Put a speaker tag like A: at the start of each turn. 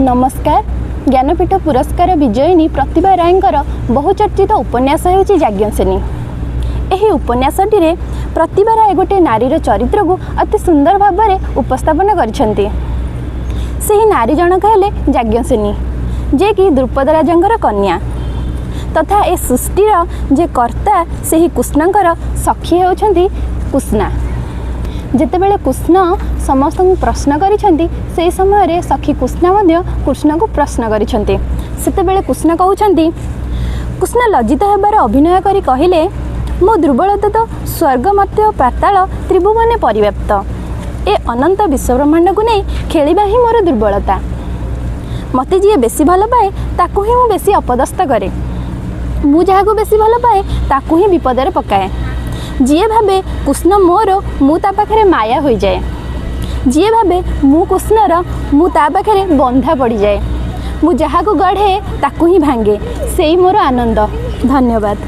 A: ନମସ୍କାର। ଜ୍ଞାନପୀଠ ପୁରସ୍କାର ବିଜୟିନୀ ପ୍ରତିଭା ରାୟଙ୍କର ବହୁଚର୍ଚ୍ଚିତ ଉପନ୍ୟାସ ହେଉଛି ଯାଜ୍ଞସେନୀ। ଏହି ଉପନ୍ୟାସଟିରେ ପ୍ରତିଭା ରାୟ ଗୋଟିଏ ନାରୀର ଚରିତ୍ରକୁ ଅତି ସୁନ୍ଦର ଭାବରେ ଉପସ୍ଥାପନ କରିଛନ୍ତି। ସେହି ନାରୀ ଜଣକ ହେଲେ ଯାଜ୍ଞସେନୀ, ଯିଏକି ଦ୍ରୁପଦ ରାଜାଙ୍କର କନ୍ୟା ତଥା ଏ ସୃଷ୍ଟିର ଯେ କର୍ତ୍ତା ସେହି କୃଷ୍ଣଙ୍କର ସଖୀ ହେଉଛନ୍ତି କୃଷ୍ଣା। ଯେତେବେଳେ କୃଷ୍ଣ ସମସ୍ତଙ୍କୁ ପ୍ରଶ୍ନ କରିଛନ୍ତି, ସେହି ସମୟରେ ସଖୀ କୃଷ୍ଣା ମଧ୍ୟ କୃଷ୍ଣଙ୍କୁ ପ୍ରଶ୍ନ କରିଛନ୍ତି। ସେତେବେଳେ କୃଷ୍ଣ କହୁଛନ୍ତି, କୃଷ୍ଣ ଲଜ୍ଜିତ ହେବାର ଅଭିନୟ କରି କହିଲେ, ମୋ ଦୁର୍ବଳତା ତ ସ୍ୱର୍ଗ, ମର୍ତ୍ତ୍ୟ, ପାତାଳ ତ୍ରିଭୁବନେ ପରିବ୍ୟାପ୍ତ। ଏ ଅନନ୍ତ ବିଶ୍ୱବ୍ରହ୍ମାଣ୍ଡକୁ ନେଇ ଖେଳିବା ହିଁ ମୋର ଦୁର୍ବଳତା। ମୋତେ ଯିଏ ବେଶୀ ଭଲ ପାଏ, ତାକୁ ହିଁ ମୁଁ ବେଶୀ ଅପଦସ୍ଥ କରେ। ମୁଁ ଯାହାକୁ ବେଶୀ ଭଲ ପାଏ, ତାକୁ ହିଁ ବିପଦରେ ପକାଏ। ଯିଏ ଭାବେ କୃଷ୍ଣ ମୋର, ମୁଁ ତା ପାଖରେ ମାୟା ହୋଇଯାଏ। ଯିଏ ଭାବେ ମୁଁ କୃଷ୍ଣର, ମୁଁ ତା ପାଖରେ ବନ୍ଧା ପଡ଼ିଯାଏ। ମୁଁ ଯାହାକୁ ଗଢ଼େ, ତାକୁ ହିଁ ଭାଙ୍ଗେ। ସେଇ ମୋର ଆନନ୍ଦ। ଧନ୍ୟବାଦ।